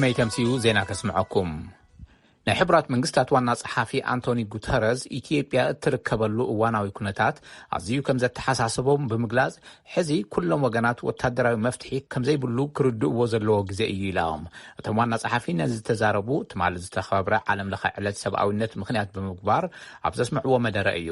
መይተምስዩ ዜና ከስምዐኩም። ናይ ሕቡራት መንግስታት ዋና ጸሓፊ ኣንቶኒ ጉተረዝ ኢትዮጵያ እትርከበሉ እዋናዊ ኩነታት ኣዝዩ ከም ዘተሓሳሰቦም ብምግላጽ፣ ሕዚ ኩሎም ወገናት ወታደራዊ መፍትሒ ከም ዘይብሉ ክርድእዎ ዘለዎ ግዜ እዩ ኢሎም። እቶም ዋና ጸሓፊ ነዚ ዝተዛረቡ ትማሊ ዝተኸብረ ዓለም ለኸ ዕለት ሰብኣዊነት ምኽንያት ብምግባር ኣብ ዘስምዕዎ መደረ እዩ።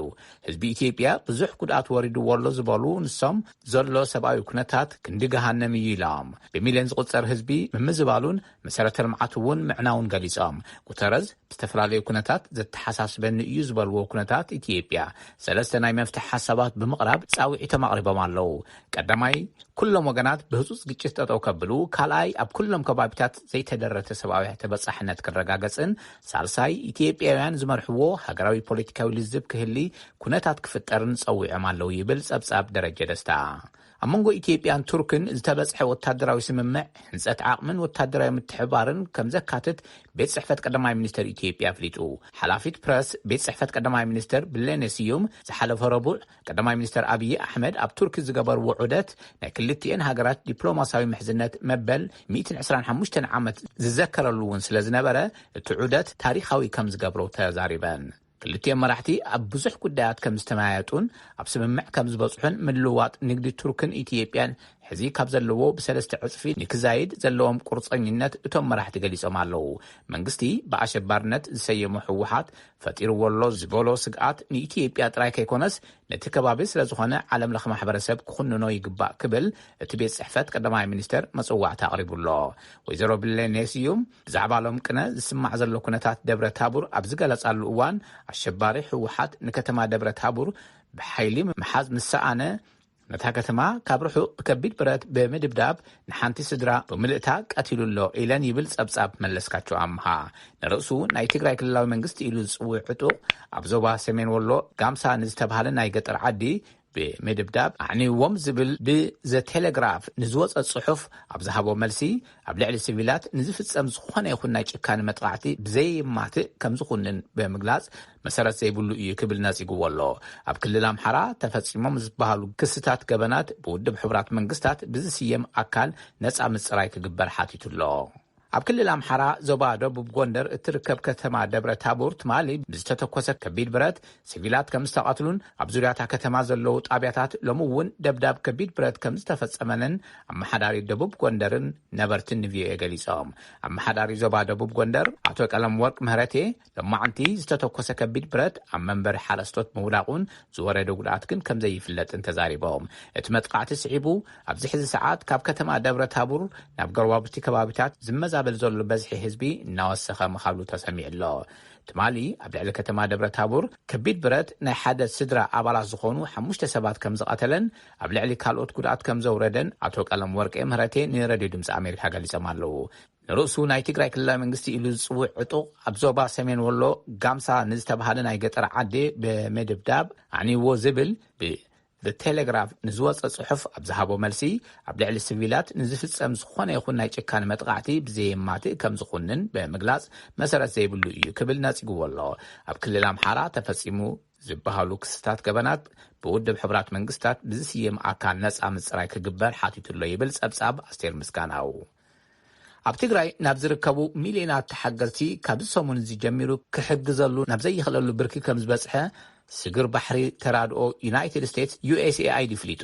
ህዝቢ ኢትዮጵያ ብዙሕ ጉድኣት ወሪድዎ ኣሎ ዝበሉ ንሶም፣ ዘሎ ሰብኣዊ ኩነታት ክንዲ ገሃነም እዩ ኢሎም። ብሚልዮን ዝቑጸር ህዝቢ ምምዝባሉን መሰረተ ልምዓት እውን ምዕናውን ገሊጾም። ጉተረዝ ብዝተፈላለዩ ኩነታት ዘተሓሳስበኒ እዩ ዝበልዎ ኩነታት ኢትዮጵያ ሰለስተ ናይ መፍትሒ ሓሳባት ብምቕራብ ጻውዒቶም ኣቕሪቦም ኣለዉ። ቀዳማይ፣ ኩሎም ወገናት ብህጹጽ ግጭት ጠጠው ከብሉ፣ ካልኣይ፣ ኣብ ኩሎም ከባቢታት ዘይተደረተ ሰብኣዊ ተበጻሕነት ክረጋገጽን፣ ሳልሳይ፣ ኢትዮጵያውያን ዝመርሕዎ ሃገራዊ ፖለቲካዊ ልዝብ ክህሊ ኩነታት ክፍጠርን ጸዊዖም ኣለዉ ይብል ጸብጻብ ደረጀ ደስታ። ኣብ መንጎ ኢትዮጵያን ቱርክን ዝተበጽሐ ወታደራዊ ስምምዕ ህንጸት ዓቕምን ወታደራዊ ምትሕባርን ከም ዘካትት ቤት ጽሕፈት ቀዳማይ ሚኒስተር ኢትዮጵያ ኣፍሊጡ። ሓላፊት ፕረስ ቤት ጽሕፈት ቀዳማይ ሚኒስተር ብሌነ ስዩም ዝሓለፈ ረቡዕ ቀዳማይ ሚኒስተር ኣብይ ኣሕመድ ኣብ ቱርኪ ዝገበርዎ ዑደት ናይ ክልቲኤን ሃገራት ዲፕሎማሲያዊ ምሕዝነት መበል ሚእትን ዕስራን ሓሙሽተን ዓመት ዝዘከረሉ እውን ስለ ዝነበረ እቲ ዑደት ታሪኻዊ ከም ዝገብሮ ተዛሪበን። ክልቲኦም መራሕቲ ኣብ ብዙሕ ጉዳያት ከም ዝተመያየጡን ኣብ ስምምዕ ከም ዝበጽሑን ምልውዋጥ ንግዲ ቱርክን ኢትዮጵያን ሕዚ ካብ ዘለዎ ብሰለስተ ዕጽፊ ንክዛይድ ዘለዎም ቁርጸኝነት እቶም መራሕቲ ገሊጾም ኣለዉ። መንግስቲ ብኣሸባርነት ዝሰየሞ ህወሓት ፈጢርዎ ኣሎ ዝበሎ ስግኣት ንኢትዮጵያ ጥራይ ከይኮነስ ነቲ ከባቢ ስለ ዝኾነ ዓለም ለኸ ማሕበረሰብ ክኹንኖ ይግባእ ክብል እቲ ቤት ጽሕፈት ቀዳማይ ሚኒስተር መጽዋዕታ ኣቕሪቡ ኣሎ። ወይዘሮ ብሌኔ ስዩም ብዛዕባ ሎም ቅነ ዝስማዕ ዘሎ ኩነታት ደብረ ታቡር ኣብ ዝገለጻሉ እዋን ኣሸባሪ ህወሓት ንከተማ ደብረ ታቡር ብሓይሊ ምሓዝ ምስ ሰኣነ ነታ ከተማ ካብ ርሑቕ ብከቢድ ብረት ብምድብዳብ ንሓንቲ ስድራ ብምልእታ ቀቲሉ ኣሎ ኢለን ይብል ጸብጻብ መለስካቸው ኣምሃ። ንርእሱ ናይ ትግራይ ክልላዊ መንግስቲ ኢሉ ዝጽውዕ ዕጡቕ ኣብ ዞባ ሰሜን ወሎ ጋምሳ ንዝተባሃለ ናይ ገጠር ዓዲ ብምድብዳብ ኣዕንዎም ዝብል ብዘቴሌግራፍ ንዝወጸ ጽሑፍ ኣብ ዝሃቦ መልሲ ኣብ ልዕሊ ሲቪላት ንዝፍጸም ዝኾነ ይኹን ናይ ጭካነ መጥቓዕቲ ብዘየማትእ ከም ዝኹንን ብምግላጽ መሰረት ዘይብሉ እዩ ክብል ነጺግዎ ኣሎ። ኣብ ክልል ኣምሓራ ተፈጺሞም ዝበሃሉ ክስታት ገበናት ብውድብ ሕቡራት መንግስታት ብዝስየም ኣካል ነጻ ምጽራይ ክግበር ሓቲቱ ኣሎ። ኣብ ክልል ኣምሓራ ዞባ ደቡብ ጎንደር እትርከብ ከተማ ደብረ ታቦር ትማሊ ብዝተተኮሰ ከቢድ ብረት ሲቪላት ከም ዝተቐትሉን ኣብ ዙርያታ ከተማ ዘለዉ ጣብያታት ሎሚ እውን ደብዳብ ከቢድ ብረት ከም ዝተፈጸመንን ኣመሓዳሪ ደቡብ ጎንደርን ነበርትን ንቪኦኤ ገሊጾም። ኣመሓዳሪ ዞባ ደቡብ ጎንደር ኣቶ ቀለም ወርቅ ምህረቴ ሎማዕንቲ ዝተተኮሰ ከቢድ ብረት ኣብ መንበሪ ሓረስቶት ምውዳቑን ዝወረደ ጉድኣት ግን ከም ዘይፍለጥን ተዛሪቦም። እቲ መጥቃዕቲ ስዒቡ ኣብዚ ሕዚ ሰዓት ካብ ከተማ ደብረ ታቡር ናብ ጎረባብቲ ከባቢታት ዝመዛበል ዘሎ በዝሒ ህዝቢ እናወሰኸ ምኻሉ ተሰሚዑ ኣሎ። ትማሊ ኣብ ልዕሊ ከተማ ደብረ ታቡር ከቢድ ብረት ናይ ሓደ ስድራ ኣባላት ዝኾኑ ሓሙሽተ ሰባት ከም ዝቐተለን ኣብ ልዕሊ ካልኦት ጉድኣት ከም ዘውረደን ኣቶ ቀለም ወርቄ ምህረቴ ንሬድዮ ድምፂ ኣሜሪካ ገሊጾም ኣለዉ። ንርእሱ ናይ ትግራይ ክልላዊ መንግስቲ ኢሉ ዝጽውዕ ዕጡቕ ኣብ ዞባ ሰሜን ወሎ ጋምሳ ንዝተባሃለ ናይ ገጠር ዓዲ ብምድብዳብ ኣዕንይዎ ዝብል ብ ቴሌግራፍ ንዝወጸ ጽሑፍ ኣብ ዝሃቦ መልሲ፣ ኣብ ልዕሊ ሲቪላት ንዝፍጸም ዝኾነ ይኹን ናይ ጭካነ መጥቓዕቲ ብዘየማትእ ከም ዝኹንን ብምግላጽ መሰረት ዘይብሉ እዩ ክብል ነጺግዎ ኣሎ። ኣብ ክልል ኣምሓራ ተፈጺሙ ዝበሃሉ ክስታት ገበናት ብውድብ ሕቡራት መንግስታት ብዝስየም ኣካል ነጻ ምጽራይ ክግበር ሓቲቱ ኣሎ ይብል ጸብጻብ ኣስቴር ምስጋናው። ኣብ ትግራይ ናብ ዝርከቡ ሚልዮናት ተሓገዝቲ ካብዚ ሰሙን እዚ ጀሚሩ ክሕግዘሉ ናብ ዘይኽእለሉ ብርኪ ከም ዝበጽሐ ስግር ባሕሪ ተራድኦ ዩናይትድ ስቴትስ ዩ ኤስ ኤ ኣይ ዲ ፍሊጡ።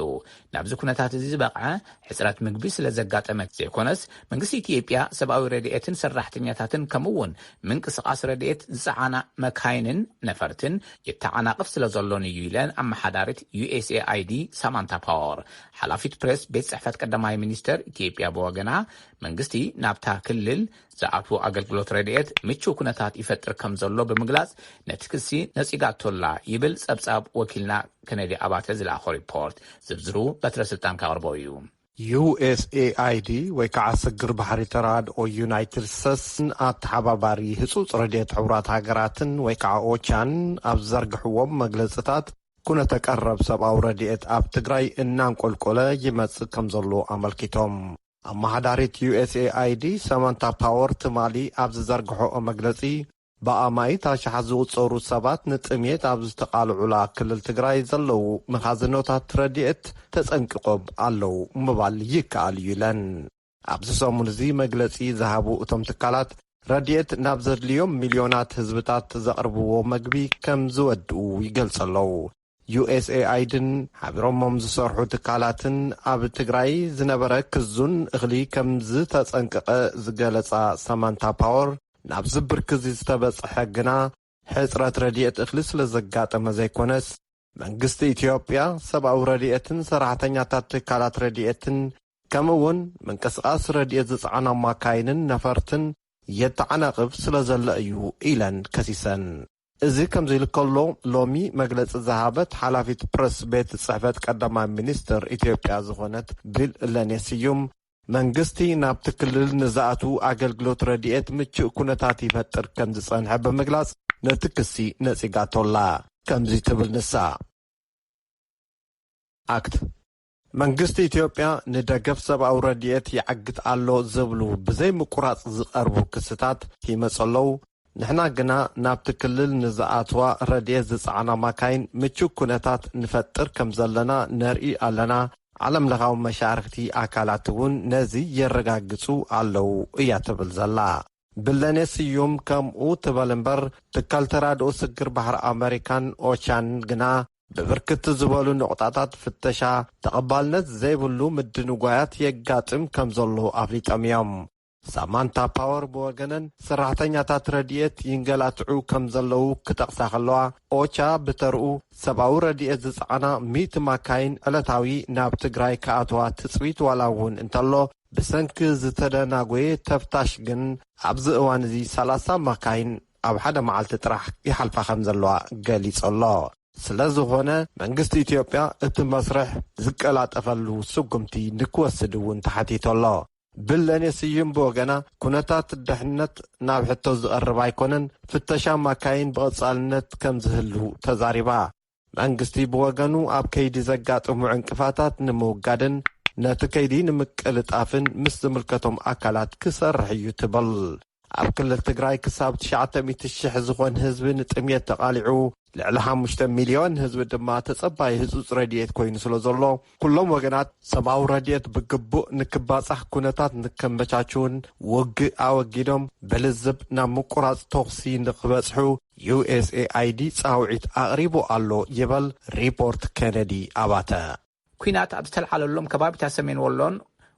ናብዚ ኩነታት እዚ ዝበቕዐ ሕጽረት ምግቢ ስለ ዘጋጠመ ዘይኮነስ መንግስቲ ኢትዮጵያ ሰብኣዊ ረድኤትን ሰራሕተኛታትን ከምኡ እውን ምንቅስቓስ ረድኤት ዝጸዓና መካይንን ነፈርትን የተዓናቕፍ ስለ ዘሎን እዩ ኢለን ኣመሓዳሪት ዩ ኤስ ኤ ኣይ ዲ ሳማንታ ፓወር። ሓላፊት ፕሬስ ቤት ጽሕፈት ቀዳማይ ሚኒስተር ኢትዮጵያ ብወገና መንግስቲ ናብታ ክልል ዝኣትዉ ኣገልግሎት ረድኤት ምቹው ኩነታት ይፈጥር ከም ዘሎ ብምግላጽ ነቲ ክሲ ነጺጋቶላ ይብል ጸብጻብ ወኪልና ከነዲ ኣባተ ዝለኣኾ ሪፖርት። ዝርዝሩ በትረ ስልጣን ካቕርቦ እዩ። ዩ ኤስ ኤ ኣይ ዲ ወይ ከዓ ስግር ባሕሪ ተራድኦ ዩናይትድ ስቴትስን ኣተሓባባሪ ህፁፅ ረድኤት ሕቡራት ሃገራትን ወይ ከዓ ኦቻን ኣብ ዝዘርግሕዎም መግለፅታት ኩነተ ቀረብ ሰብኣዊ ረድኤት ኣብ ትግራይ እናንቆልቆለ ይመፅእ ከም ዘሎ ኣመልኪቶም። ኣመሓዳሪት ዩ ኤስ ኤ ኣይ ዲ ሰማንታ ፓወር ትማሊ ኣብ ዝዘርግሖኦ መግለፂ ብኣማኢት ኣሽሓት ዝቑጸሩ ሰባት ንጥሜት ኣብ ዝተቓልዑላ ክልል ትግራይ ዘለዉ መኻዝኖታት ረድኤት ተጸንቂቖም ኣለዉ ምባል ይከኣል እዩ ኢለን። ኣብዚ ሰሙን እዚ መግለጺ ዝሃቡ እቶም ትካላት፣ ረድኤት ናብ ዘድልዮም ሚልዮናት ህዝብታት ዘቕርብዎ መግቢ ከም ዝወድኡ ይገልጹ ኣለዉ። ዩኤስኤኣይድን ሓቢሮሞም ዝሰርሑ ትካላትን ኣብ ትግራይ ዝነበረ ክዙን እኽሊ ከም ዝተጸንቀቐ ዝገለጻ ሳማንታ ፓወር፣ ናብዚ ብርኪ እዚ ዝተበጽሐ ግና ሕጽረት ረድኤት እኽሊ ስለ ዘጋጠመ ዘይኮነስ፣ መንግስቲ ኢትዮጵያ ሰብኣዊ ረድኤትን ሰራሕተኛታት ትካላት ረድኤትን ከምኡ እውን ምንቅስቓስ ረድኤት ዝጸዓና ማካይንን ነፈርትን የተዓናቕፍ ስለ ዘሎ እዩ ኢለን ከሲሰን። እዚ ከምዚ ኢሉ ከሎ፣ ሎሚ መግለጺ ዝሃበት ሓላፊት ፕረስ ቤት ጽሕፈት ቀዳማይ ሚኒስትር ኢትዮጵያ ዝኾነት ቢለኔ ስዩም፣ መንግስቲ ናብቲ ክልል ንዝኣትዉ ኣገልግሎት ረድኤት ምቹእ ኩነታት ይፈጥር ከም ዝጸንሐ ብምግላጽ፣ ነቲ ክሲ ነጺጋቶ ኣላ። ከምዚ ትብል ንሳ። ኣክት መንግስቲ ኢትዮጵያ ንደገፍ ሰብኣዊ ረድኤት ይዓግት ኣሎ ዝብሉ ብዘይ ምቁራጽ ዝቐርቡ ክስታት ይመጹ ኣለዉ። ንሕና ግና ናብቲ ክልል ንዝኣትዋ ረድኤት ዝጸዓና ማካይን ምቹእ ኩነታት ንፈጥር ከም ዘለና ነርኢ ኣለና። ዓለም ለኻዊ መሻርኽቲ ኣካላት እውን ነዚ የረጋግጹ ኣለዉ እያ ትብል ዘላ። ብለኔ ስዩም ከምኡ ትበል እምበር፣ ትካል ተራድኦ ስግር ባሕሪ ኣመሪካን ኦቻን ግና ብብርክት ዝበሉ ነቑጣታት ፍተሻ ተቐባልነት ዘይብሉ ምድንጓያት የጋጥም ከም ዘሎ ኣፍሊጦም እዮም። ሳማንታ ፓወር ብወገነን፣ ሰራሕተኛታት ረድኤት ይንገላትዑ ከም ዘለዉ ክጠቕሳ ከለዋ፣ ኦቻ ብተርኡ ሰብኣዊ ረድኤት ዝጸዓና ሚእቲ ማካይን ዕለታዊ ናብ ትግራይ ክኣትዋ ትጽቢት ዋላ እውን እንተሎ፣ ብሰንኪ ዝተደናጎየ ተፍታሽ ግን ኣብዚ እዋን እዚ ሰላሳ ማካይን ኣብ ሓደ መዓልቲ ጥራሕ ይሓልፋ ከም ዘለዋ ገሊጹ ኣሎ። ስለ ዝኾነ መንግስቲ ኢትዮጵያ እቲ መስርሕ ዝቀላጠፈሉ ስጉምቲ ንክወስድ እውን ተሓቲቱ ኣሎ። ብለኔ ስዩም ብወገና፣ ኩነታት ድሕነት ናብ ሕቶ ዝቐርብ ኣይኮነን፣ ፍተሻ ማካይን ብቐጻልነት ከም ዝህሉ ተዛሪባ። መንግስቲ ብወገኑ ኣብ ከይዲ ዘጋጥሙ ዕንቅፋታት ንምውጋድን ነቲ ከይዲ ንምቅልጣፍን ምስ ዝምልከቶም ኣካላት ክሰርሕ እዩ ትብል። ኣብ ክልል ትግራይ ክሳብ ትሽዓተ ሚእቲ ሽሕ ዝኾን ህዝቢ ንጥምየት ተቓሊዑ፣ ልዕሊ ሓሙሽተ ሚልዮን ህዝቢ ድማ ተጸባይ ህጹጽ ረድኤት ኮይኑ ስለ ዘሎ፣ ኩሎም ወገናት ሰብኣዊ ረድኤት ብግቡእ ንክባጻሕ ኩነታት ንከመቻችውን ውግእ ኣወጊዶም ብልዝብ ናብ ምቁራጽ ተኹሲ ንክበጽሑ ዩኤስኤኣይዲ ጻውዒት ኣቕሪቡ ኣሎ ይበል ሪፖርት ኬነዲ ኣባተ። ኲናት ኣብ ዝተልዓለሎም ከባቢታት ሰሜን ወሎን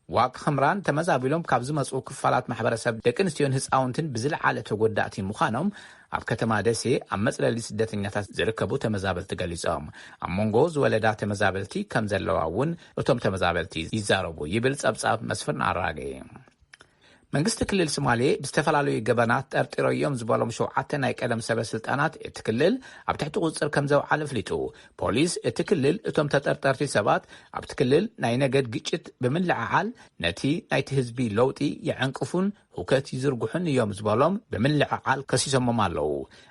ዋግ ኽምራን ተመዛቢሎም ካብ ዝመጽኡ ክፋላት ማሕበረሰብ ደቂ ኣንስትዮን ህፃውንትን ብዝለዓለ ተጎዳእቲ ምዃኖም ኣብ ከተማ ደሴ ኣብ መጽለሊ ስደተኛታት ዝርከቡ ተመዛበልቲ ገሊጾም። ኣብ መንጎ ዝወለዳ ተመዛበልቲ ከም ዘለዋ እውን እቶም ተመዛበልቲ ይዛረቡ ይብል ጸብጻብ መስፍን ኣራጌ። መንግስቲ ክልል ሶማሌ ብዝተፈላለዩ ገበናት ጠርጢሮዮም ዝበሎም ሸውዓተ ናይ ቀደም ሰበ ስልጣናት እቲ ክልል ኣብ ትሕቲ ቁፅፅር ከም ዘውዓለ ኣፍሊጡ። ፖሊስ እቲ ክልል እቶም ተጠርጠርቲ ሰባት ኣብቲ ክልል ናይ ነገድ ግጭት ብምልዕዓል ነቲ ናይቲ ህዝቢ ለውጢ የዐንቅፉን ሁከት ይዝርግሑን እዮም ዝበሎም ብምልዕዓል ከሲሶሞም ኣለዉ።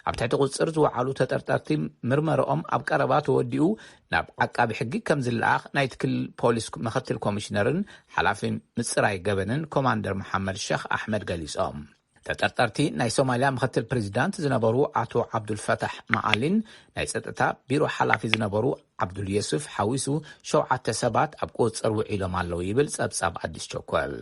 ኣብ ትሕቲ ቁፅፅር ዝወዓሉ ተጠርጠርቲ ምርመርኦም ኣብ ቀረባ ተወዲኡ ናብ ዓቃቢ ሕጊ ከም ዝለኣኽ ናይቲ ክልል ፖሊስ ምክትል ኮሚሽነርን ሓላፊ ምፅራይ ገበንን ኮማንደር መሓመድ ሸኽ ኣሕመድ ገሊጾም። ተጠርጠርቲ ናይ ሶማልያ ምክትል ፕሬዚዳንት ዝነበሩ ኣቶ ዓብዱልፈታሕ መዓሊን ናይ ጸጥታ ቢሮ ሓላፊ ዝነበሩ ዓብዱል የሱፍ ሓዊሱ ሸውዓተ ሰባት ኣብ ቁጽጽር ውዒሎም ኣለዉ ይብል ጸብጻብ ኣዲስ ቸኮል።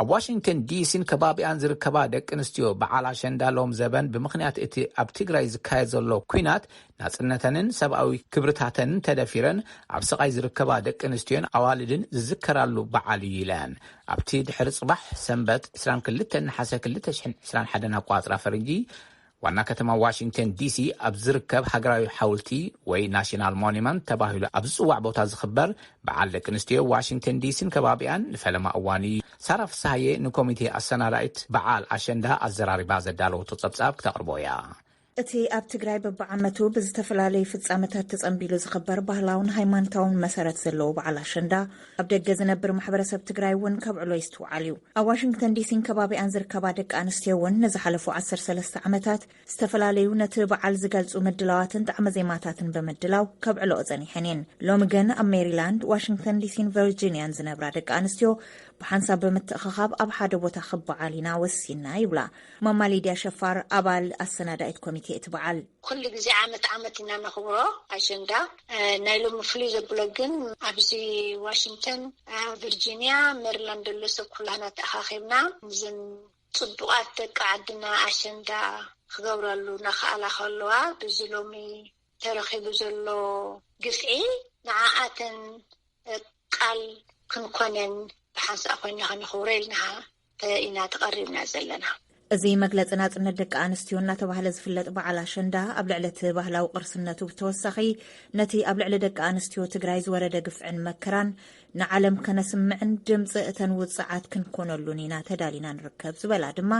ኣብ ዋሽንግተን ዲሲን ከባቢኣን ዝርከባ ደቂ ኣንስትዮ በዓል ኣሸንዳ ሎም ዘበን ብምኽንያት እቲ ኣብ ትግራይ ዝካየድ ዘሎ ኲናት ናጽነተንን ሰብኣዊ ክብርታተንን ተደፊረን ኣብ ስቓይ ዝርከባ ደቂ ኣንስትዮን ኣዋልድን ዝዝከራሉ በዓል እዩ ኢለን። ኣብቲ ድሕሪ ጽባሕ ሰንበት ዕስራን ክልተን ነሓሰ ክልተ ሽሕን ዕስራን ሓደን ኣቋጽራ ፈረንጂ ዋና ከተማ ዋሽንግተን ዲሲ ኣብ ዝርከብ ሃገራዊ ሓውልቲ ወይ ናሽናል ሞኒመንት ተባሂሉ ኣብ ዝጽዋዕ ቦታ ዝኽበር በዓል ደቂ ኣንስትዮ ዋሽንግተን ዲሲን ከባቢኣን ንፈለማ እዋን እዩ። ሳራ ፍስሃየ ንኮሚቴ ኣሰናዳኢት በዓል ኣሸንዳ ኣዘራሪባ ዘዳለወቶ ጸብጻብ ክተቕርቦ እያ። እቲ ኣብ ትግራይ በብዓመቱ ብዝተፈላለዩ ፍጻመታት ተጸንቢሉ ዝኽበር ባህላውን ሃይማኖታውን መሰረት ዘለዎ በዓል ኣሸንዳ፣ ኣብ ደገ ዝነብር ማሕበረሰብ ትግራይ እውን ከብዕሎ ይስትውዓል እዩ። ኣብ ዋሽንግተን ዲሲን ከባቢኣን ዝርከባ ደቂ ኣንስትዮ እውን ንዝሓለፉ ዓሰርተ ሰለስተ ዓመታት ዝተፈላለዩ ነቲ በዓል ዝገልጹ ምድላዋትን ጣዕመ ዜማታትን ብምድላው ከብዕሎኦ ጸኒሐን እየን። ሎሚ ግን ኣብ ሜሪላንድ፣ ዋሽንግተን ዲሲን ቨርጂንያን ዝነብራ ደቂ ኣንስትዮ ብሓንሳብ ብምትእኻኻብ ኣብ ሓደ ቦታ ክበዓል ኢና ወሲና ይብላ ማማ ሊድያ ሸፋር፣ ኣባል ኣሰናዳኢት ኮሚቴ እቲ በዓል። ኩሉ ግዜ ዓመት ዓመት ኢና ነኽብሮ ኣሸንዳ። እ፣ ናይ ሎሚ ፍሉይ ዘብሎ ግን ኣብዚ ዋሽንግተን፣ እ፣ ቪርጂንያ፣ ሜሪላንድ ዘሎ ሰብ ኩላህና ተኣኻኺብና፣ እዘን ጽቡቓት ደቂ ዓድና ኣሸንዳ ክገብራሉ እናኸኣላ ከለዋ፣ ብዚ ሎሚ ተረኺቡ ዘሎ ግፍዒ ንዓኣተን ቃል ክንኮነን ብሓንሳእ ኮይና ከነኽብሮ ኢልና ኢና ተቐሪብና ዘለና። እዚ መግለጺ ናጽነት ደቂ ኣንስትዮ እናተባህለ ዝፍለጥ በዓል ኣሸንዳ፣ ኣብ ልዕሊ እቲ ባህላዊ ቅርስነቱ ብተወሳኺ፣ ነቲ ኣብ ልዕሊ ደቂ ኣንስትዮ ትግራይ ዝወረደ ግፍዕን መከራን ንዓለም ከነስምዕን ድምፂ እተን ውፅዓት ክንኮነሉን ኢና ተዳሊና ንርከብ ዝበላ ድማ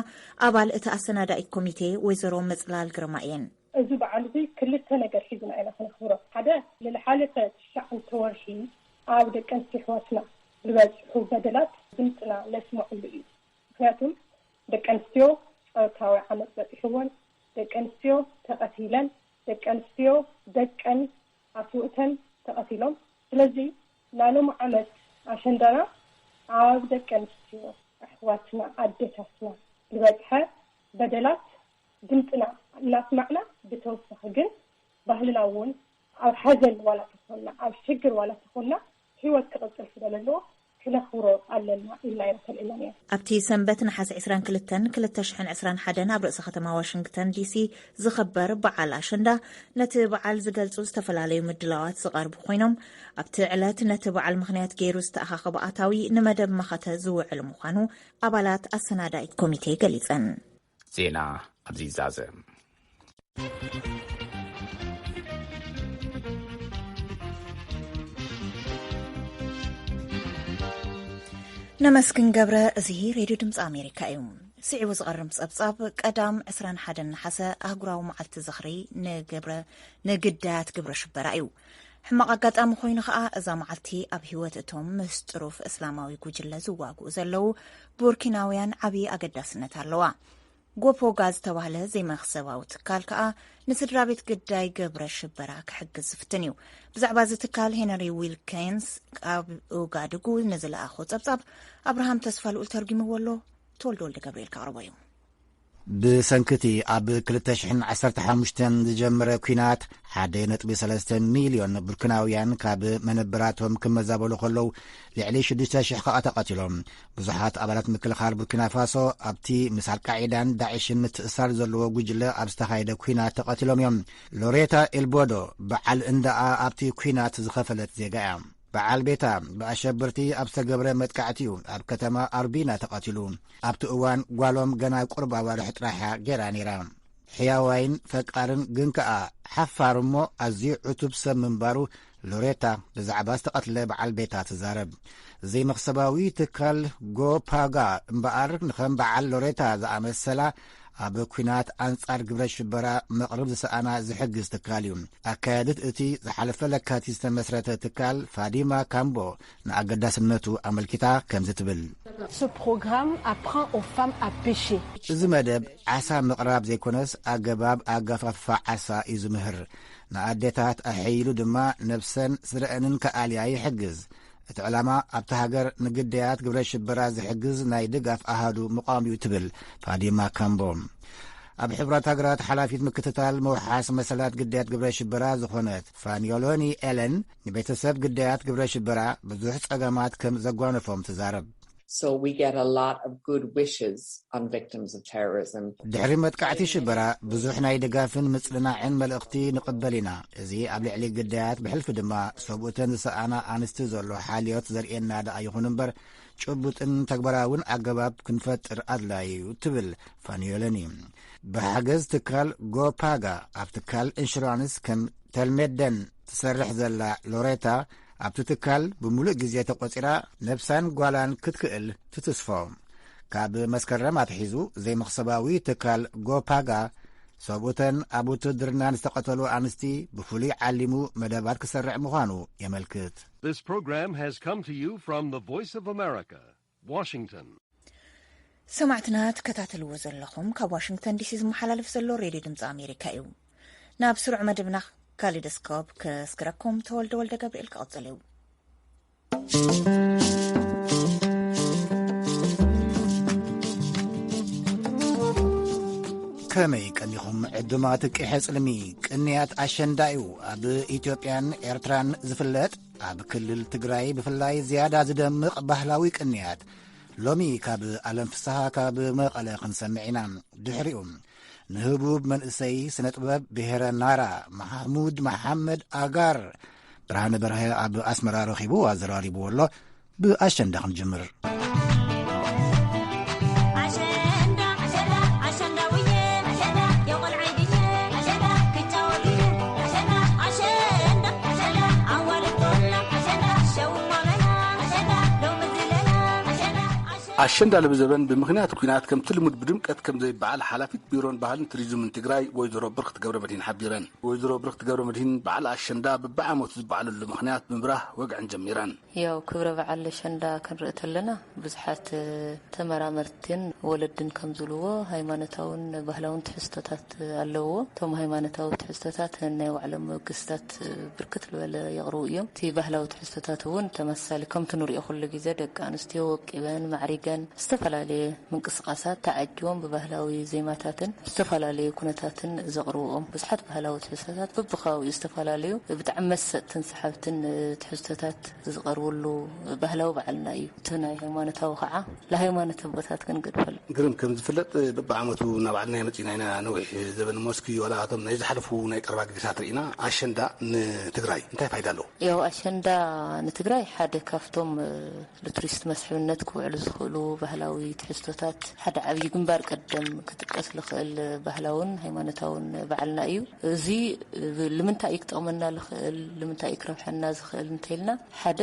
ኣባል እቲ ኣሰናዳኢት ኮሚቴ ወይዘሮ መፅላል ግርማ እየን። እዚ በዓል እዚ ክልተ ነገር ሒዝና ኢና ክነኽብሮ። ሓደ፣ ንዝሓለፈ ትሽዓተ ወርሒ ኣብ ደቂ ኣንስትዮ ኣሕዋትና ዝበፅሑ በደላት ድምፅና ነስምዐሉ እዩ። ምክንያቱም ደቂ ኣንስትዮ ፆታዊ ዓመፅ በፂሕወን፣ ደቂ ኣንስትዮ ተቐቲለን፣ ደቂ ኣንስትዮ ደቀን ኣስውእተን ተቐቲሎም። ስለዚ ናይ ሎሚ ዓመት ኣሸንዳና ኣብ ደቂ ኣንስትዮ ኣሕዋትና ኣዴታትና ዝበፅሐ በደላት ድምፅና እናስማዕና፣ ብተወሳኺ ግን ባህልና እውን ኣብ ሓዘን ዋላ ተኾንና፣ ኣብ ሽግር ዋላ ተኾንና፣ ህይወት ክቕፅል ስለ ዘለዎ ክነኽብሮ ኣለና ኢልና ኢና ተልኢና ነይሩ። ኣብቲ ሰንበት ነሓሰ ዕስራን ክልተን ክልተ ሽሕን ዕስራን ሓደን ኣብ ርእሰ ከተማ ዋሽንግተን ዲሲ ዝኽበር በዓል ኣሸንዳ፣ ነቲ በዓል ዝገልጹ ዝተፈላለዩ ምድላዋት ዝቐርቡ ኮይኖም፣ ኣብቲ ዕለት ነቲ በዓል ምኽንያት ገይሩ ዝተኣኻኸበ ኣታዊ ንመደብ መኸተ ዝውዕል ምዃኑ ኣባላት ኣሰናዳኢት ኮሚቴ ገሊጸን። ዜና ኣብዚ ይዛዘም። ነመስግን ገብረ። እዚ ሬድዮ ድምፂ ኣሜሪካ እዩ። ስዒቡ ዝቐርብ ጸብጻብ፣ ቀዳም ዕስራን ሓደን ነሓሰ ኣህጉራዊ መዓልቲ ዝኽሪ ንግብረ-፣ ንግዳያት ግብረ ሽበራ እዩ። ሕማቕ ኣጋጣሚ ኮይኑ ኸኣ፣ እዛ መዓልቲ ኣብ ህይወት እቶም ምስ ጥሩፍ እስላማዊ ጉጅለ ዝዋግኡ ዘለዉ ቡርኪናውያን ዓብዪ ኣገዳስነት ኣለዋ። ጎፖጋ ዝተባህለ ዘይመኽሰባዊ ትካል ከኣ ንስድራ ቤት ግዳይ ግብረ ሽበራ ክሕግዝ ዝፍትን እዩ። ብዛዕባ እዚ ትካል ሄነሪ ዊልኪንስ ካብ ኡጋድጉ ንዝለኣኾ ጸብጻብ ኣብርሃም ተስፋ ልኡል ተርጉምዎ ኣሎ። ተወልደ ወልደ ገብርኤል ከቕርቦ እዩ። ብሰንክቲ ኣብ ክልተ ሽሕን ዓሰርተ ሓሙሽተን ዝጀመረ ኲናት፣ ሓደ ነጥቢ ሰለስተ ሚልዮን ቡርኪናውያን ካብ መነብራቶም ክመዛበሉ ከለዉ፣ ልዕሊ ሽዱሽተ ሽሕ ከኣ ተቐቲሎም። ብዙሓት ኣባላት ምክልኻል ቡርኪና ፋሶ ኣብቲ ምስ ኣልቃዒዳን ዳዕሽን ምትእሳር ዘለዎ ጉጅለ ኣብ ዝተኻየደ ኲናት ተቐቲሎም እዮም። ሎሬታ ኤልቦዶ በዓል እንዳኣ ኣብቲ ኲናት ዝኸፈለት ዜጋ እያ። በዓል ቤታ ብኣሸበርቲ ኣብ ዝተገብረ መጥቃዕቲ እዩ ኣብ ከተማ ኣርቢና ተቐቲሉ። ኣብቲ እዋን ጓሎም ገና ቁሩብ ኣዋርሕ ጥራሕ እያ ገይራ ነይራ። ሕያዋይን ፈቃርን ግን ከኣ ሓፋር እሞ ኣዝዩ ዕቱብ ሰብ ምንባሩ ሎሬታ ብዛዕባ ዝተቐትለ በዓል ቤታ ትዛረብ። ዘይመኽሰባዊ ትካል ጎፓጋ እምበኣር፣ ንኸም በዓል ሎሬታ ዝኣመሰላ ኣብ ኲናት ኣንጻር ግብረ ሽበራ መቕርብ ዝሰኣና ዝሕግዝ ትካል እዩ። ኣካያዲት እቲ ዝሓለፈ ለካቲት ዝተመስረተ ትካል ፋዲማ ካምቦ ንኣገዳስነቱ ኣመልኪታ ከምዚ ትብል። Ce programme apprend aux femmes à pêcher. እዚ መደብ ዓሳ ምቕራብ ዘይኮነስ፣ ኣገባብ ኣገፋፍፋ ዓሳ እዩ ዝምህር። ንኣዴታት ኣሐይሉ ድማ ነብሰን ስድረአንን ከኣልያ ይሕግዝ። እቲ ዕላማ ኣብቲ ሃገር ንግዳያት ግብረ ሽበራ ዝሕግዝ ናይ ድጋፍ ኣሃዱ ምቋም እዩ ትብል ፋዲማ ካምቦ። ኣብ ሕቡራት ሃገራት ሓላፊት ምክትታል ምውሓስ መሰላት ግዳያት ግብረ ሽበራ ዝኾነት ፋኒዮሎኒ ኤለን፣ ንቤተሰብ ግዳያት ግብረ ሽበራ ብዙሕ ጸገማት ከም ዘጓነፎም ትዛረብ። So we get a lot of good wishes on victims of terrorism. ድሕሪ መጥቃዕቲ ሽበራ ብዙሕ ናይ ድጋፍን ምጽንናዕን መልእኽቲ ንቕበል ኢና። እዚ ኣብ ልዕሊ ግዳያት፣ ብሕልፊ ድማ ሰብኡተን ዝሰኣና ኣንስቲ ዘሎ ሓልዮት ዘርእየና ደኣ ይኹን እምበር፣ ጭቡጥን ተግባራውን ኣገባብ ክንፈጥር ኣድላዪ እዩ ትብል ፋኒዮለኒ። ብሓገዝ ትካል ጎፓጋ ኣብ ትካል ኢንሹራንስ ከም ተልሜደን ትሰርሕ ዘላ ሎሬታ፣ ኣብቲ ትካል ብምሉእ ግዜ ተቖጺራ ነብሳን ጓላን ክትክእል ትትስፎ። ካብ መስከረም ኣትሒዙ ዘይመኽሰባዊ ትካል ጎፓጋ ሰብኡተን ኣብ ውትድርና ንዝተቐተሉ ኣንስቲ ብፍሉይ ዓሊሙ መደባት ክሰርዕ ምዃኑ የመልክት። This program has come to you from the Voice of America, Washington. ሰማዕትና ትከታተልዎ ዘለኹም ካብ ዋሽንግተን ዲሲ ዝመሓላለፍ ዘሎ ሬድዮ ድምፂ ኣሜሪካ እዩ። ናብ ስሩዕ መደብና ካሊዶስኮፕ ከስግረኩም ተወልደ ወልደ ገብርኤል ክቐጽል እዩ። ከመይ ቀኒኹም ዕዱማት ቂሐ ጽልሚ? ቅንያት ኣሸንዳ እዩ ኣብ ኢትዮጵያን ኤርትራን ዝፍለጥ። ኣብ ክልል ትግራይ ብፍላይ ዝያዳ ዝደምቕ ባህላዊ ቅንያት። ሎሚ ካብ ኣለም ፍስሃ ካብ መቐለ ክንሰምዕ ኢና። ድሕሪኡ ንህቡብ መንእሰይ ስነ ጥበብ ብሔረ ናራ ማሕሙድ መሓመድ ኣጋር ብርሃነ በርሀ ኣብ ኣስመራ ረኺቡ ኣዘራሪብዎ ኣሎ። ብኣሸንዳ ክንጅምር። ኣሸንዳ፣ ኣሸንዳ፣ ኣሸንዳውዬ፣ ኣሸንዳ፣ የቆልዓይ ድየ፣ ኣሸንዳ፣ ክጫወት ድየ፣ ኣሸንዳ፣ ኣሸንዳ፣ ኣሸንዳ፣ ኣዋልድ ኮላ፣ ኣሸንዳ፣ ሸው ማመላ፣ ኣሸንዳ፣ ሎሚ ዝለላ፣ ኣሸንዳ፣ ኣሸንዳ። ኣሸንዳ ለብዘበን ብምኽንያት ኲናት ከምቲ ልሙድ ብድምቀት ከም ዘይበዓል ሓላፊት ቢሮን ባህልን ቱሪዝምን ትግራይ ወይዘሮ ብርኽቲ ገብረ መድሂን ሓቢረን። ወይዘሮ ብርኽቲ ገብረ መድሂን በዓል ኣሸንዳ በብዓመቱ ዝበዓለሉ ምኽንያት ብምብራህ ወግዐን ጀሚረን። ያው ክብረ በዓል ኣሸንዳ ክንርኢ ተለና ብዙሓት ተመራመርትን ወለድን ከም ዝብልዎ ሃይማኖታውን ባህላውን ትሕዝቶታት ኣለዎ። እቶም ሃይማኖታዊ ትሕዝቶታት ናይ ባዕሎም መበገስታት ብርክት ዝበለ የቕርቡ እዮም። እቲ ባህላዊ ትሕዝቶታት እውን ተመሳሳሊ ከምቲ ንሪኦ ኩሉ ግዜ ደቂ ኣንስትዮ ወቂበን ማዕሪገን ዝተፈላለየ ምንቅስቃሳት ተዓጅቦም ብባህላዊ ዜማታትን ዝተፈላለዩ ኩነታትን ዘቕርብኦም ብዙሓት ባህላዊ ትሕዝቶታት በብከባቢኡ ዝተፈላለዩ ብጣዕሚ መሰጥትን ሰሓብትን ትሕዝቶታት ዝቐርብሉ ባህላዊ በዓልና እዩ። እቲ ናይ ሃይማኖታዊ ከዓ ንሃይማኖት ኣቦታት ክንገድፈሉ። ግርም፣ ከም ዝፍለጥ በብዓመቱ እናባዕልና መፂና ኢና። ነዊሕ ዘበን እሞ እስኪ ዋላ እቶም ናይ ዝሓለፉ ናይ ቀረባ ግዜታት ርኢና። ኣሸንዳ ንትግራይ እንታይ ፋይዳ ኣለዎ? ያው ኣሸንዳ ንትግራይ ሓደ ካብቶም ንቱሪስት መስሕብነት ክውዕሉ ዝኽእሉ ባህላዊ ትሕዝቶታት ሓደ ዓብዪ ግንባር ቀደም ክጥቀስ ዝኽእል ባህላውን ሃይማኖታውን በዓልና እዩ። እዚ ልምንታይ እዩ ክጠቕመና ዝኽእል፣ ልምንታይ እዩ ክረብሐና ዝኽእል እንተይልና፣ ሓደ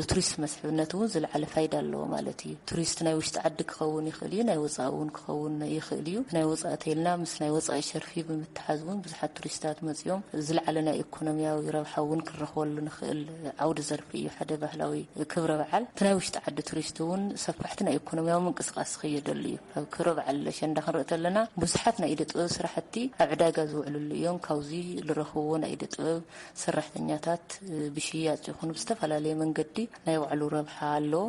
ንቱሪስት መስሕብነት እውን ዝለዓለ ፋይዳ ኣለዎ ማለት እዩ። ቱሪስት ናይ ውሽጢ ዓዲ ክኸውን ይኽእል እዩ፣ ናይ ወፃኢ እውን ክኸውን ይኽእል እዩ። ናይ ወፃኢ ተይልና ምስ ናይ ወፃኢ ሸርፊ ብምትሓዝ እውን ብዙሓት ቱሪስታት መፂኦም ዝለዓለ ናይ ኢኮኖሚያዊ ረብሓ እውን ክንረኽበሉ ንኽእል ዓውዲ ዘርፊ እዩ ሓደ ባህላዊ ክብረ በዓል። እቲ ናይ ውሽጢ ዓዲ ቱሪስት እውን ሰፋሕቲ ናይ ኢኮኖሚያዊ ምንቅስቃስ ዝኸየደሉ እዩ። ኣብ ክብረ በዓል ኣሸንዳ ክንርኢ ተለና ብዙሓት ናይ ኢደ ጥበብ ስራሕቲ ኣብ ዕዳጋ ዝውዕልሉ እዮም። ካብዚ ዝረኽብዎ ናይ ኢደ ጥበብ ሰራሕተኛታት ብሽያጭ ይኹን ብዝተፈላለየ መንገዲ ናይ ባዕሉ ረብሓ ኣለዎ።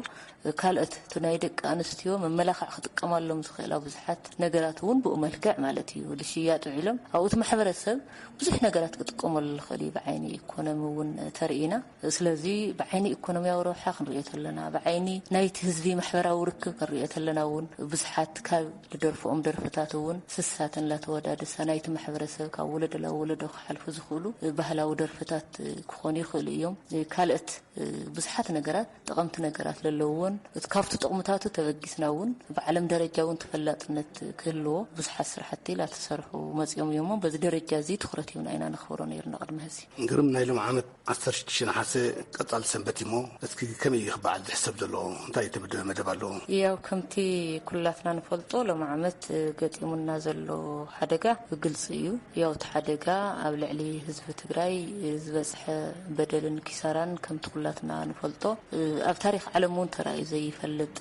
ካልኦት እቲ ናይ ደቂ ኣንስትዮ መመላኽዕ ክጥቀማሎም ዝኽእላ ብዙሓት ነገራት እውን ብኡ መልክዕ ማለት እዩ ዝሽያጥ ውዒሎም። ኣብኡ እቲ ማሕበረሰብ ብዙሕ ነገራት ክጥቀመሉ ዝኽእል እዩ። ብዓይኒ ኢኮኖሚ እውን ተርኢና። ስለዚ ብዓይኒ ኢኮኖሚያዊ ረብሓ ክንሪኦ ተለና፣ ብዓይኒ ናይቲ ህዝቢ ማሕበራዊ ርክብ ክንሪኦ ተለና እውን ብዙሓት ካብ ዝደርፍኦም ደርፍታት እውን ስሳትን ላተወዳድሳ ናይቲ ማሕበረሰብ ካብ ወለዶ ናብ ወለዶ ክሓልፉ ዝኽእሉ ባህላዊ ደርፍታት ክኾኑ ይኽእሉ እዮም። ካልኦት ብዙሓት ነገራት፣ ጠቐምቲ ነገራት ዘለውዎን፣ እቲ ካብቲ ጥቕምታቱ ተበጊስና እውን ብዓለም ደረጃ እውን ተፈላጥነት ክህልዎ ብዙሓት ስራሕቲ ላተሰርሑ መፂኦም እዮም። በዚ ደረጃ እዚ ትኹረት ሂብና ኢና ነኽብሮ ነይርና ቅድሚ ሕዚ። ግርም፣ ናይ ሎም ዓመት ዓሰርተ ሽዱሽተ ነሓሰ ቀጻሊ ሰንበት እሞ፣ እስኪ ከመይ እዩ ክበዓል ዝሕሰብ ዘሎ? እንታይ እተመደበ መደብ ኣሎ? ያው ከምቲ ኩላትና ንፈልጦ ሎም ዓመት ገጢሙና ዘሎ ሓደጋ ግልፂ እዩ። ያው እቲ ሓደጋ ኣብ ልዕሊ ህዝቢ ትግራይ ዝበፅሐ በደልን ኪሳራን ከምቲ ኩላትና ንፈልጦ ኣብ ታሪኽ ዓለም እውን ተራእዩ ዘይፈልጥ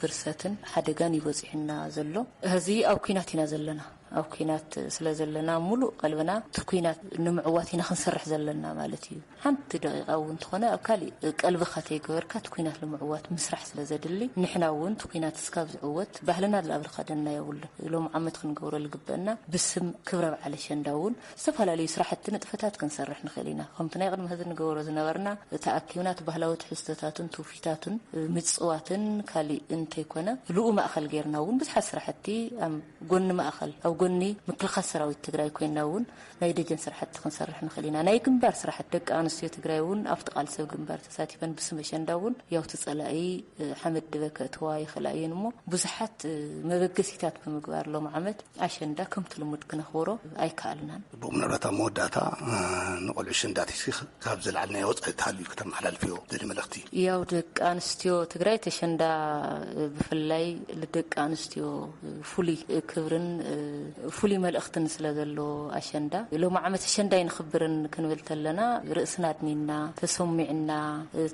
ብርሰትን ሓደጋን እዩ በፂሑና ዘሎ። ሕዚ ኣብ ኲናት ኢና ዘለና። ኣብ ኲናት ስለ ዘለና ሙሉእ ቀልብና እቲ ኲናት ንምዕዋት ኢና ክንሰርሕ ዘለና ማለት እዩ። ሓንቲ ደቂቃ እውን እንተኾነ ኣብ ካሊእ ቀልብኻ ተይገበርካ እቲ ኲናት ንምዕዋት ምስራሕ ስለ ዘድሊ፣ ንሕና እውን እቲ ኲናት እስካብ ዝዕወት ባህልና ዝላብርካ ደና የብሉን። ሎም ዓመት ክንገብሮ ዝግበአና ብስም ክብረ በዓል ኣሸንዳ እውን ዝተፈላለዩ ስራሕቲ ንጥፈታት ክንሰርሕ ንኽእል ኢና። ከምቲ ናይ ቅድሚ ሕዚ ንገብሮ ዝነበርና ተኣኪብና እቲ ባህላዊ ትሕዝቶታትን ትውፊታትን ምፅዋትን ካሊእ እንተይኮነ ብልኡ ማእኸል ጌርና እውን ብዙሓት ስራሕቲ ኣብ ጎኒ ማእኸል፣ ኣብ ጎኒ ምክልኻል ሰራዊት ትግራይ ኮይና እውን ናይ ደጀን ስራሕቲ ክንሰርሕ ንኽእል ኢና። ናይ ግንባር ስራሕቲ ደቂ ኣንስትዮ ትግራይ እውን ኣብቲ ቃልሲ ኣብ ግንባር ተሳቲፈን ብስም ኣሸንዳ እውን ያው እቲ ፀላኢ ሓመድ ድበ ከእትዋ ይኽእላ እየን እሞ ብዙሓት መበገሲታት ብምግባር ሎም ዓመት ኣሸንዳ ከምቲ ልሙድ ክነኽብሮ ኣይከኣልናን። ብኡ ምናልባት ኣብ መወዳእታ ንቆልዑ ኣሸንዳ ሒዝኪ ካብ ዘለዓልናዮ ወፃኢ ተሃልዩ ከተመሓላልፍዮ ደሊ መልእኽቲ? ያው ደቂ ኣንስትዮ ትግራይ ተሸንዳ ብፍላይ ልደቂ ኣንስትዮ ፍሉይ ክብርን ፍሉይ መልእኽትን ስለ ዘለዎ ኣሸንዳ ሎም ዓመት ኣሸንዳ ኣይንኽብርን ክንብል ተለና ርእስና ኣድኒና ተሰሚዕና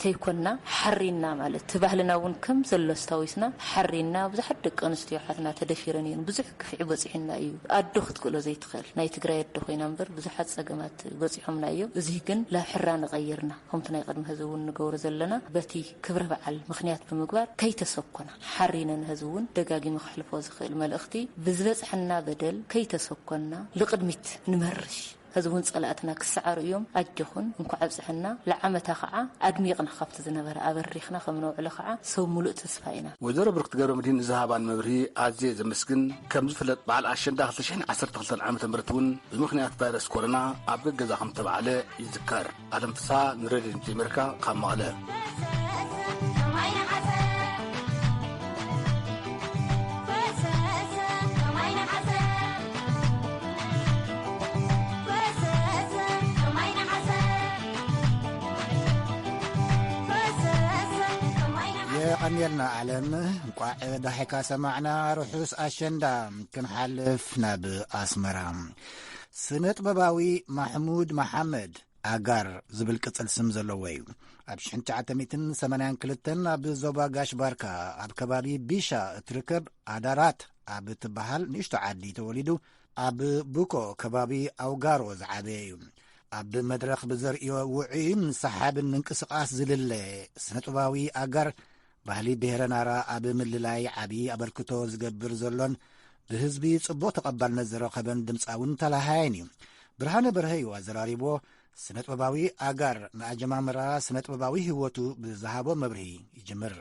ተይኮና ሓሪና ማለት እቲ ባህልና እውን ከም ዘሎ ኣስታዊስና ሓሪና ብዙሓት ደቂ ኣንስትዮ ሓትና ተደፊረን እየን። ብዙሕ ግፍዒ በፂሑና እዩ። ኣዶ ክትክእሎ ዘይትኽእል ናይ ትግራይ ኣዶ ኮይና እምበር ብዙሓት ፀገማት በፂሖምና እዮም። እዚ ግን ላብ ሕራ ንቐይርና ከምቲ ናይ ቅድሚ ሕዚ እውን ንገብሮ ዘለና በቲ ክብረ በዓል ምኽንያት ብምግባር ከይተሰኮና ሓሪነን ሕዚ እውን ደጋጊመ ክሕልፎ ዝኽእል መልእኽቲ ብዝበፅሐና በደል ንበል፣ ከይተሰኮና ልቕድሚት ንመርሽ። ሕዚ እውን ጸላእትና ክሰዓሩ እዮም። ኣጆኹን፣ እንኳዕ ኣብጽሐና። ለዓመታ ኸዓ ኣድሚቕና ካብቲ ዝነበረ ኣበሪኽና ከም ነውዕሎ ኸዓ ሰብ ምሉእ ተስፋ ኢና። ወይዘሮ ብርክቲ ገብረ መድህን ንዝሃባን መብርሂ ኣዝየ ዘመስግን። ከም ዝፍለጥ በዓል ኣሸንዳ ክልተ ሽሕን ዓሰርተ ክልተን ዓመተ ምህረት እውን ብምኽንያት ቫይረስ ኮሮና ኣብ ገገዛ ከም ተባዕለ ይዝከር። ኣለም ፍስሃ ንሬድዮ ድምፂ ኣሜሪካ ካብ መቐለ። የቐንየልና ኣለም፣ እንቋዕ ዳሒካ ሰማዕና። ርሑስ ኣሸንዳ። ክንሓልፍ ናብ ኣስመራ። ስነ ጥበባዊ ማሕሙድ መሓመድ ኣጋር ዝብል ቅጽል ስም ዘለዎ እዩ። ኣብ ሽሕን ትሽዓተ ሚእትን ሰማንያን ክልተን ኣብ ዞባ ጋሽ ባርካ ኣብ ከባቢ ቢሻ እትርከብ ኣዳራት ኣብ እትበሃል ንእሽቶ ዓዲ ተወሊዱ፣ ኣብ ቡኮ ከባቢ ኣውጋሮ ዝዓበየ እዩ። ኣብ መድረኽ ብዘርእዮ ውዑይን ሰሓብን ምንቅስቓስ ዝልለ ስነ ጥበባዊ ኣጋር፣ ባህሊ ብሄረ ናራ ኣብ ምልላይ ዓቢ ኣበርክቶ ዝገብር ዘሎን ብህዝቢ ጽቡቕ ተቐባልነት ዝረኸበን ድምጻውን ተላሃያይን እዩ። ብርሃነ በርሀ እዩ ኣዘራሪብዎ። ስነ ጥበባዊ ኣጋር ንኣጀማምራ ስነ ጥበባዊ ህይወቱ ብዝሃቦ መብርሂ ይጅምር።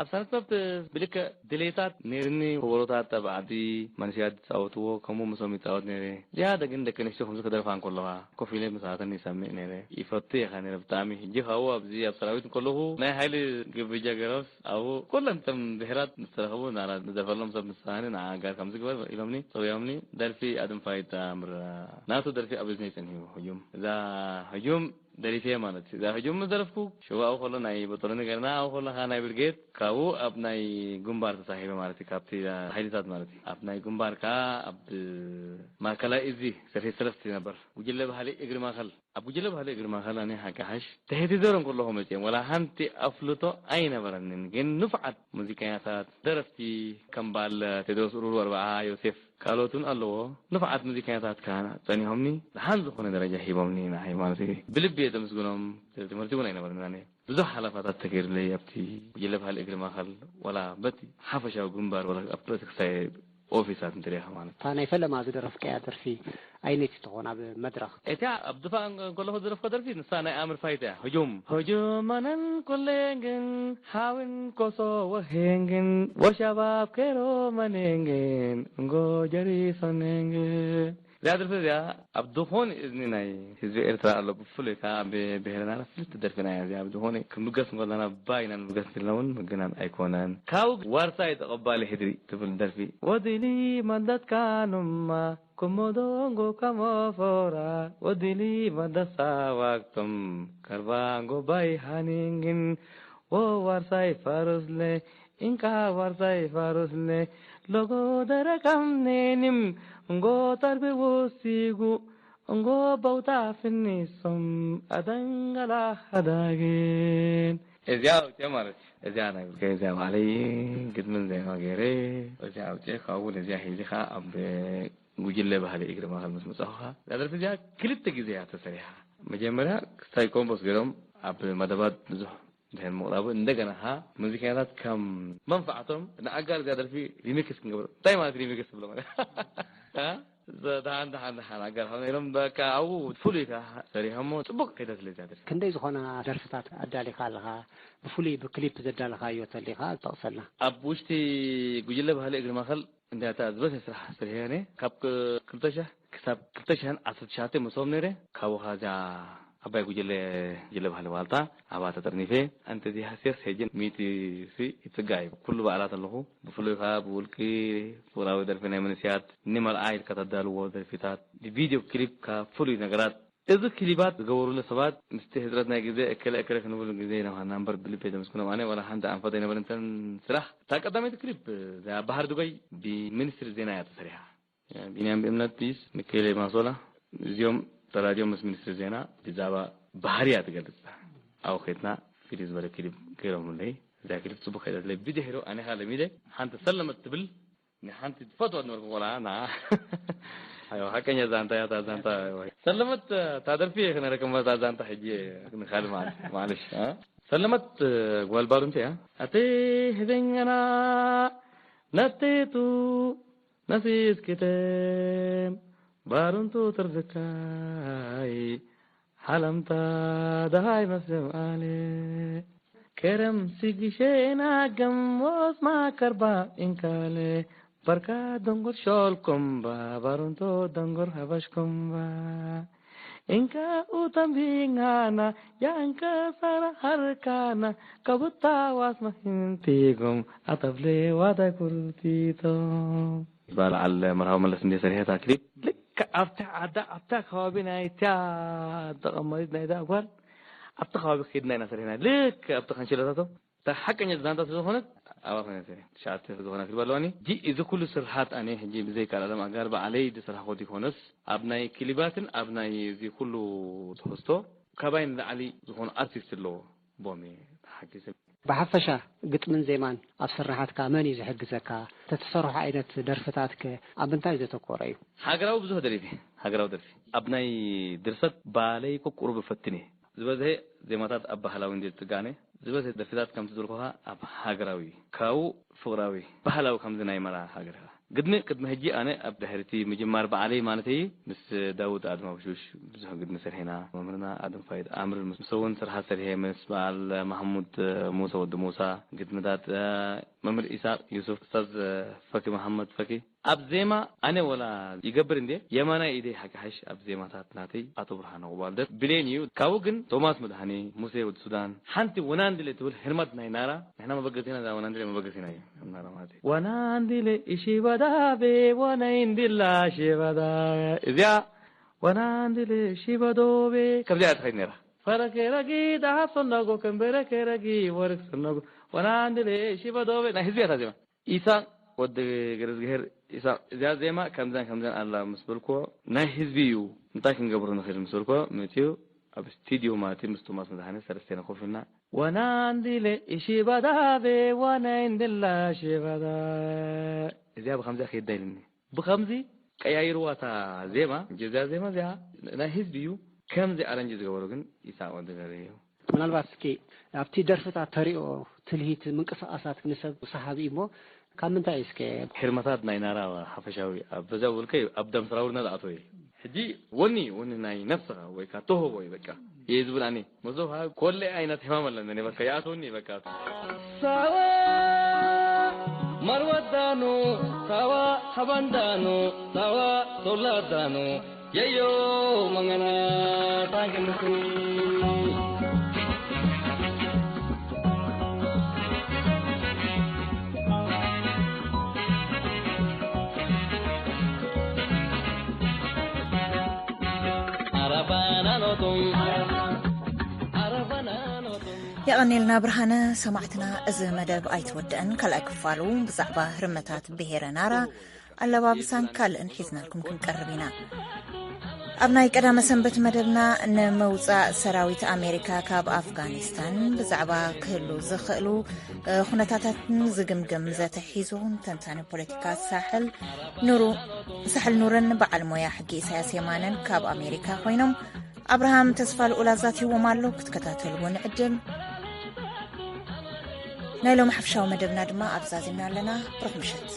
ኣብ ስነ ጥበብ ብልክዕ ድሌታት ነይርኒ። ከበሮታት ኣብ ዓዲ መንእሰያት ዝጻወትዎ፣ ከምኡ ምስኦም ይጻወት ነይረ። ዝያዳ ግን ደቂ ኣንስትዮ ከምዚ ክደርፋ እንከለዋ ኮፍ ኢለ ምስኣተን ይሰምዕ ነይረ። ይፈቱ ኢኻ ነይረ ብጣዕሚ። ሕጂ ካብኡ ኣብዚ ኣብ ሰራዊት እንከለኹ ናይ ሃይሊ ግብጃ ገይሮምስ ኣብኡ ኩለን እቶም ብሄራት ምስ ተረኸቡ ናራ ንደርፈሎም ሰብ ምስ ረኣኒ ንዓ ጋር ከምዚ ግበር ኢሎምኒ፣ ጸውዮምኒ። ደርፊ ኣድም ፋይዳ ምራ ናቱ ደርፊ ኣብ እዝነይ ጸኒሑ ህጁም። እዛ ህጁም ደሪፈ ማለት እዩ። እዛ ሕጂ ምስ ደረፍኩ፣ ሽዋ ኣብኡ ከሎ ናይ በጦሎኒ ገርና፣ ኣብኡ ከሎ ከኣ ናይ ብርጌድ፣ ካብኡ ኣብ ናይ ግንባር ተሳሂበ ማለት እዩ። ካብቲ ሓይልታት ማለት እዩ። ኣብ ናይ ግንባር ከኣ ኣብ ማእከላይ እዚ ሰፊ ሰለፍቲ ነበር። ጉጅለ ባህሊ እግሪ ማእከል። ኣብ ጉጅለ ባህሊ እግሪ ማእከል ኣነ ሓቂ ሓሽ ትሕቲ ዘሮ እንከለኹ መጽኦም፣ ወላ ሓንቲ ኣፍልጦ ኣይነበረንን። ግን ንፉዓት ሙዚቀኛታት፣ ደረፍቲ ከም በዓል ቴድሮስ ኡሩሩ ኣርብዓ፣ ዮሴፍ ካልኦት እውን ኣለዎ። ንፉዓት ሙዚቀኛታት ከኣ ጸኒሖምኒ፣ ደሓን ዝኾነ ደረጃ ሂቦምኒ ንዓይ ማለት እዩ። ብልቢ እየ ዘመስግኖም። ትምህርቲ እውን ኣይነበረንን ኣነ። ብዙሕ ሓለፋታት ተገይሩለይ ኣብቲ ጉጅለ ባህሊ እግሪ ማእከል፣ ዋላ በቲ ሓፈሻዊ ግንባር፣ ዋላ ኣብ በቲ ክሳይ ኦፊሳት እንተሪኢኻ ማለት እዩ። እታ ናይ ፈለማ ዝደረፍካያ ደርፊ ኣይነይቲ ትኾን ኣብ መድረኽ? እታ ኣብ ድፋዕ እንከለኹ ዝደረፍኩ ደርፊ ንሳ ናይ ኣምር ፋይት እያ። ህጁም። ህጁም ኣነን ኩሌን ግን ሓውን ኮሶ ወሄን ግን ወሻባብ ከሮ መኔን ግን እንጎ ጀሪሶኔን ግን። እዚኣ ደርፊ እዚኣ ኣብ ዝኾነ እዝኒ ናይ ህዝቢ ኤርትራ ኣሎ፣ ብፍሉይ ከኣ ኣብ ብሄርና ፍልጥቲ ደርፊና እያ እዚኣ። ኣብ ዝኾነ ክንብገስ እንከለና ባይና ንብገስ እንተልና እውን ምግናን ኣይኮነን። ካብኡ ዋርሳይ ተቐባሊ ሕድሪ ትብል ደርፊ። ወዲሊ መደትካኑማ ኩሞዶንጎ ከመፎራ ወዲሊ መደሳ ዋክቶም ከርባንጎ ባይ ሃኒንግን ወዋርሳይ ፋሩስለ፣ እንካ ዋርሳይ ፋሩስለ፣ ሎጎ ደረቀም ኔኒም፣ እንጎ ተርቢ ውሲጉ፣ እንጎ በውታ ፍኒሶም፣ ኣደንገላ ሃዳግን። እዚኣ ኣውፅኦ ማለት እዩ። እዚኣ ናይ ብርከይ እዚኣ ባዕለይ ግጥምን ዜማ ገይረ፣ እዚኣ ኣውፅኦ ካብኡ ነዚኣ ሒዚ ከዓ ኣብ ጉጅለ ባህሊ እግሪ ማእኸል ምስ መጻኹ ከዓ እዛ ደርፊ እዚኣ ክልተ ግዜ እያ ተሰሪሓ። መጀመርያ ክስታይ ኮምፖስ ገይሮም ኣብ መደባት ብዙሕ ድሕን ምቕራቡ፣ እንደገና ኸዓ ሙዚቀኛታት ከም መንፋዕቶም ንኣጋር እዚኣ ደርፊ ሪሚክስ ክንገብሮ። እንታይ ማለት ሪሚክስ ትብሎ ማለት? እ? ደሓን፣ ደሓን፣ ደሓን ኣጋር ኾነ ኢሎም በቃ ኣብኡ ፍሉይ ከ ሰሪሖሞ ጽቡቕ ከይደት ስለ እዚኣ ደርፊ። ክንደይ ዝኾና ደርፍታት ኣዳሊኻ ኣለኻ? ብፍሉይ ብክሊፕ ዘዳለኻዮ ተሊኻ ጠቕሰልና። ኣብ ውሽጢ ጉጅለ ባህሊ እግሪ ማእኸል እንዲያታ ዝበዝሐ ስራሕ ስርሐ እኔ ካብ ክ-፣ ክልተ ሺሕ ክሳብ ክልተ ሺሕን ዓሰርተ ትሽዓተ መሶብ ነይረ። ካብኡ ኸዓ እዚኣ ዓባይ ጉጅለ፣ ጉጅለ ባህሊ ዋልታ ኣብኣ ተጠርኒፈ። ኣንተ እዚ ሃስያስ ሄጅን ሚእቲ ሲ ይጽጋዕ እዩ። ኩሉ በዓላት ኣለኹ። ብፍሉይ ኸዓ ብውልቂ ፍቕራዊ ደርፊ ናይ መንእሰያት ንመርዓ ኢልካ ተዳልዎ ደርፊታት፣ ብቪድዮ ክሊፕ ካብ ፍሉይ ነገራት። እዚ ክሊባት ዝገበሩለ ሰባት ምስቲ ህጽረት ናይ ግዜ እከለ እከለ ክንብል ግዜ ኢና ኾንና እምበር ብልቢ የመስግኖም። ኣነ ዋላ ሓንቲ ኣንፈት ኣይነበረን እተን ስራሕ። እታ ቀዳመይቲ ክሊፕ እዚኣ ባህር ዱባይ ብሚኒስትሪ ዜና እያ ተሰሪሓ። ቢንያም ብእምነት ፒስ፣ ሚካኤል ማሶላ፣ እዚኦም ተራዲዮም ምስ ሚኒስትሪ ዜና ብዛዕባ ባህሪ እያ ትገልጽ። ኣብኡ ኸድና ፍልይ ዝበለ ክሊፕ ገይሮምለይ። እዛ ክሊፕ ጽቡቕ ከይደትለይ ብድሕሪኡ ኣነ ኸኣ ለሚደ ሓንቲ ሰለመት ትብል ንሓንቲ ትፈትዋ ዝነበርኩ ቆልዓ ንዓ ኣይዋ፣ ሓቀኛ ዛንታ እያ እታ ዛንታ። ኣይዋ። ሰለመት፣ እታ ደርፊ ክነረክባ እታ ዛንታ ሕጂ ንኻል ማለት፣ ማለሽ፣ እ? ሰለመት ጓል ባሩንተ እያ። ኣቲ ህደኛና ነቴቱ ነሲስኪተም ባሩንቱ ትርዝካይ ሓለምታ ደሃይ መስም ኣለ። ከረም ሲግሼና ገሞስ ማከርባ እንካለ በርካ ደንጎር ሾልኮምባ ባሩንቶ ደንጎር ሀበሽኮምባ። እንካ ኡተም ቢንጋና ያንከ ሰራ ሀርካና ከቡታ ዋስመ ህንቲጎም ኣተፍሌ ዋታይ ኩርቲቶም። በዓል መርሃዊ መለስ እንደ ሰሪሐታ ክሊፕ ልክ ኣብታ ዓዳ ኣብታ ከባቢ ናይታ ተቐማጢት ናይታ ጓል ኣብቲ ከባቢ ከይድና ኢና ሰሪሕና። ልክ ኣብቲ ካንሸሎታቶም እታ ሓቀኛ ዛንታ ስለዝኾነት ኣብኣ ኮይና ሰሪሐ። ትሽዓተ ዝኾና ክሊፕ ኣለዋኒ። ጂ እዚ ኩሉ ስርሓት ኣነ ሕጂ ብዘይካ ኣለም ኣጋር ባዕለይ ዝስራሕኮ ዘይኮነስ ኣብ ናይ ክሊባትን ኣብ ናይ እዚ ኩሉ ትሕዝቶ ካባይ ንላዕሊ ዝኾኑ ኣርቲስት ኣለዎ። ቦሜ ተሓጊዘ። ብሓፈሻ ግጥምን ዜማን ኣብ ስርሓትካ መን እዩ ዝሕግዘካ? ተትሰርሖ ዓይነት ደርፍታትከ ኣብ ምንታይ ዘተኮረ እዩ? ሃገራዊ ብዙሕ ደሪፊ፣ ሃገራዊ ደርፊ። ኣብ ናይ ድርሰት ባለይ እኮ ቁሩብ እፈትን እየ። ዝበዝሐ ዜማታት ኣብ ባህላዊ እንድየ ዝጥጋነ፣ ዝበዝሐ ደርፍታት ከምቲ ዝበልኩኻ ኣብ ሃገራዊ እዩ። ካብኡ ፍቕራዊ፣ ባህላዊ ከምዚ ናይ መራ ሃገር ኢኻ። ግድሚ ቅድሚ ሕጂ ኣነ ኣብ ድሕርቲ ምጅማር በዓለይ ማለተይ ምስ ዳውድ ኣድማብሹሽ ብዙሕ ግድሚ ሰሪሕና። መምህርና ኣደም ፋይድ ኣምር ምስ፣ ምስ እውን ስርሓት ሰሪሐ፣ ምስ በዓል ማሕሙድ ሙሳ ወዲ ሙሳ ግድምታት፣ እ፣ መምህር ኢሳቅ ዩሱፍ፣ ኡስታዝ ፈኪ መሓመድ ፈኪ። ኣብ ዜማ ኣነ ወላ ይገብር እንዴ የማናይ ኢደይ ሓቂ ሓሽ ኣብ ዜማታት ናተይ ኣቶ ብርሃነ ቁባልደት ብሌን እዩ። ካብኡ ግን ቶማስ መድሃኔ፣ ሙሴ ወዲ ሱዳን፣ ሓንቲ ወናንድለ ትብል ህርመት ናይ ናራ፣ ንሕና መበገሲና እዛ ወናንድለ መበገሲና እዩ። ናራ ማለት እዩ። ወናንድለ እሺ በዳቤ ወነይ እንድላ ሽበዳ እዚኣ ወናንድለ እሺ በዶቤ ከምዚኣ እያ ትኸይድ ነይራ። ፈረኬ ረጊ ደሃብ ሰነጎ ከንበረኬ ረጊ ወርቅ ሰነጎ ወናንድለ እሺ በዶቤ ናይ ህዝቢ እያ እታ ዜማ። ኢሳቅ ወዲ ገረዝግሄር ኢሳቅ እዚኣ ዜማ ከምዛን ከምዛን ኣላ ምስ በልክዎ ናይ ህዝቢ እዩ እንታይ ክንገብሮ ንኽእል ምስ በልክዎ መፂኡ ኣብ ስቱዲዮ ማለት እዩ ምስ ቶማስ መድሃኔ ሰለስቴና ኮፍ ኢልና ወናንድለ እሺ በዳቤ ወነይ እንድላ ሽበዳ እዚኣ ብከምዚኣ ከይዳ ኢልኒ። ብኸምዚ ቀያይርዋ እታ ዜማ። እዛ ዜማ እዚኣ ናይ ህዝቢ እዩ። ከምዚ ኣረንጅ ዝገበሮ ግን ኢሳቅ ወዲ ገረዝግሄር እዩ። ምናልባት እስኪ ኣብቲ ደርፍታት ተሪኦ ትልሂት ምንቅስቃሳት ንሰብ ሰሓቢ እዩ እሞ ካብ ምንታይ እዩ እስከ? ህርመታት ናይ ናራ ሓፈሻዊ ኣብ በዛ ውልቀ ኣብ ደም ሰራውርና ዝኣተወ እዩ። ሕጂ ወኒ፣ ወኒ ናይ ነፍስኻ ወይ ከኣ ተውህቦ እዩ በቃ። እየ ዝብል ኣነ። መሶብ ሃብ ኮለ ዓይነት ሕማም ኣለኒ በቃ፣ ይኣትወኒ በቃ። ሳዋ ማርወዳኑ፣ ሳዋ ሃባንዳኑ፣ ሳዋ ሶላዳኑ፣ የዮ መንገና ታንክንኩ። የቐኔልና ብርሃነ። ሰማዕትና፣ እዚ መደብ ኣይተወደአን። ካልኣይ ክፋሉ ብዛዕባ ህርመታት ብሄረ ናራ፣ ኣለባብሳን ካልእን ሒዝናልኩም ክንቀርብ ኢና። ኣብ ናይ ቀዳመ ሰንበት መደብና፣ ንምውጻእ ሰራዊት ኣሜሪካ ካብ ኣፍጋኒስታን ብዛዕባ ክህሉ ዝኽእሉ፣ እ፣ ኩነታታትን ዝግምግም ዘተ ሒዙ፣ ተንታኒ ፖለቲካ ሳሕል ኑሩ፣ ሳሕል ኑርን በዓል ሞያ ሕጊ ኢሳያስ የማነን ካብ ኣሜሪካ ኮይኖም፣ ኣብርሃም ተስፋ ልኡል ኣዛቲዎም ኣሎ። ክትከታተልዎ ንዕድም። ናይ ሎሚ ሓፍሻዊ መደብና ድማ ኣብዛ ዚምና ኣለና። ብሩኽ ምሸት።